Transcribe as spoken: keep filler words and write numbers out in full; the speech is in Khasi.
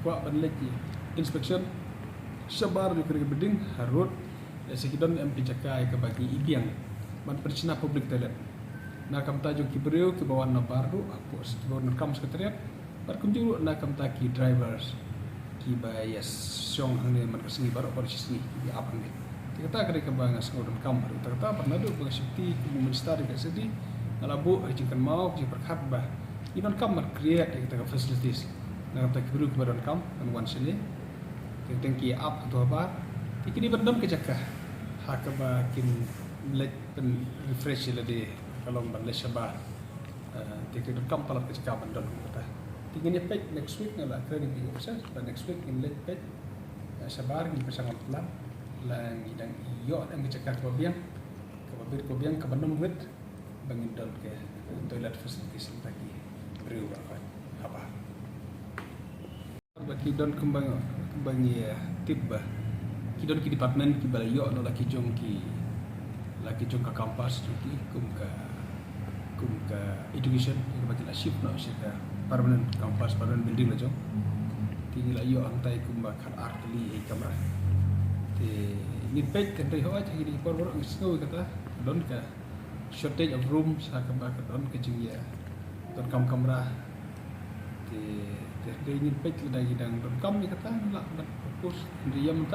Kwah ban leit inspection shabar ïa ka building ha road. Lehse ki don em ki jaka ïa kaba ki i biang ban pynshna public toilet. Na ka bynta jong ki briew kiba wan na bar ruh, hapoh kiba wan kam secretariat, bad kumjuh ruh na ka bynta ki drivers kiba ïa shong hangne man ka sngi baroh baroh shi sngi kiba ap hangne. Te kata ka dei kaba nga sngew donkam, kata kata bad naduh ba nga shakti kum u minister ka city, nga la buh ka jingkynmaw, ka jingpyrkhat ba ngi donkam ban create ïa kata ka facilities. Na ka bynta ki briew kiba donkam ban wan shane. Teng teng ki ap hato habar. Te kine ban don ka jaka ha kaba kin leit pyn refresh ïa lade, ka long ban leit shabar. Eh, te ki donkam palat ka jaka ban don kata. Te ngin ïa peit next week, nga la kren ïa ki officer ba next week ngin leit peit, eh, shabar, ngin pyrshang ban plan la ngi dang ïoh em ka jaka kaba biang, kaba bit kaba biang, kaba nongwit, ba ngin don ka toilet facilities na ki briew ba khot habar. Ba ki don kumba, kumba ngi, eh, tip ba ki don ki department kiba la ïoh noh la ki jong ki, la ki jong ka campus jong ki, kum ka, kum ka education, kiba ki la shift noh sha ka permanent campus, permanent building la jong. Te ngi la ïoh hangtai kumba khat ar tylli hi kamra. Te ngin peit, hynrei hooid ha kine ki por baroh ngi sngew kata ka don ka shortage of rooms, ha kaba ka don ka jingïa donkam kamra. Te, te hynrei ngin peit lada ngi dang donkam ïa kata, ngi lah ban propose. Hynrei ïa man